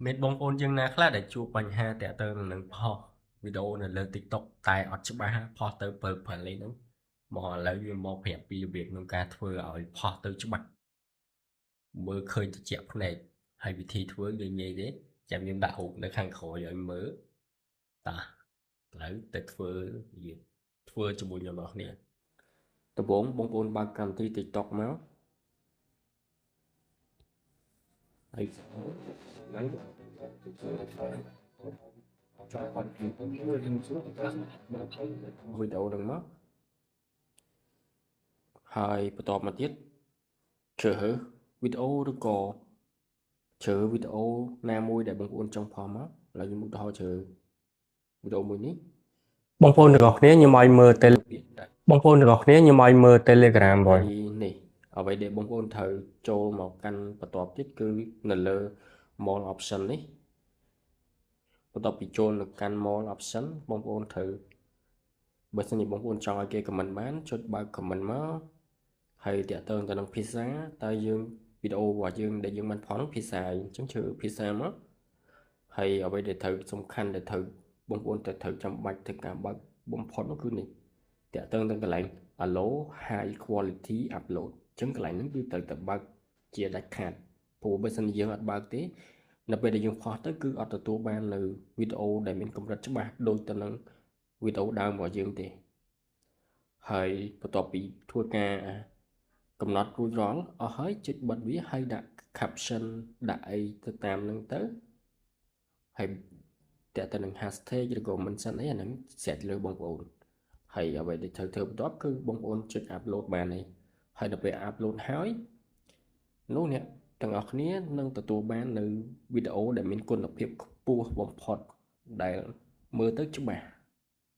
មានបងប្អូនយើងណាខ្លះដែលជួបបញ្ហាតាក់ទងនឹងផុសវីដេអូនៅលើ TikTok តែអត់ច្បាស់ផុសទៅពើផលលេហ្នឹងមកឥឡូវវាមកប្រាប់ពីរបៀបក្នុងការធ្វើឲ្យផុសទៅច្បាស់មើលឃើញត្រជាក់ភ្នែកហើយវិធីធ្វើងាយងាយទេចាំខ្ញុំដាក់រូបនៅខាងក្រោយឲ្យមើលតាឥឡូវទៅធ្វើវាធ្វើជាមួយខ្ញុំបងប្អូនគ្នាដំបូងបងប្អូនបើកកម្មវិធី TikTok មកហើយវីដេអូហ្នឹងមកហើយបន្តមកទៀតជ្រើសរើសវីដេអូឬក៏ជ្រើសវីដេអូណាមួយដែលបងប្អូនចង់ផុសមកឥឡូវខ្ញុំឧទាហរណ៍ជ្រើសវីដេអូមួយនេះ បងប្អូនទាំងអស់គ្នាខ្ញុំឲ្យមើល បងប្អូនទាំងអស់គ្នាខ្ញុំឲ្យមើល Telegram បង នេះអ្វីដែលបងប្អូនត្រូវចូលមកកាន់បន្ទាប់ទៀតគឺនៅលើ More Option នេះបន្ទាប់ពីចូលនៅកាន់ More Option បងប្អូនត្រូវបើសិនជាបងប្អូនចង់ឲ្យគេ comment បានចុចបើក comment មកហើយតាក់ទងទៅនឹងភាសាតើយើងវីដេអូរបស់យើងដែលយើងបានផុសនោះភាសាអញ្ចឹងជ្រើសភាសាមកហើយអ្វីដែលត្រូវសំខាន់ដែលត្រូវបងប្អូនត្រូវចាំបាច់ធ្វើការបើកបំផុតនោះគឺនេះតាក់ទងទៅកន្លែង Allow High Quality Upload អញ្ចឹងកន្លែងហ្នឹងគឺត្រូវតែបើកជាដាច់ខាតព្រោះបើសិនជាយើងអត់បើកទេនៅពេលដែលយើងផុសទៅគឺអត់ទទួលបាននៅវីដេអូដែលមានកម្រិតច្បាស់ដូចទៅនឹងវីដេអូដើមរបស់យើងទេហើយបន្ទាប់ពីធ្វើការកំណត់រួចរាល់អស់ហើយចុចបិទវាហើយដាក់ caption ដាក់អីទៅតាមហ្នឹងទៅហើយតាក់ទៅនឹង hashtag ឬក៏ mention អីអាហ្នឹងស្រេចលើបងប្អូនហើយអ្វីដែលត្រូវធ្វើបន្ទាប់គឺបងប្អូនចុច upload បានហើយហើយដល់ពេល upload ហើយនោះអ្នកទាំងអស់គ្នានឹងទទួលបាននៅវីដេអូដែលមានគុណភាពខ្ពស់បំផុតដែលមើលទៅច្បាស់។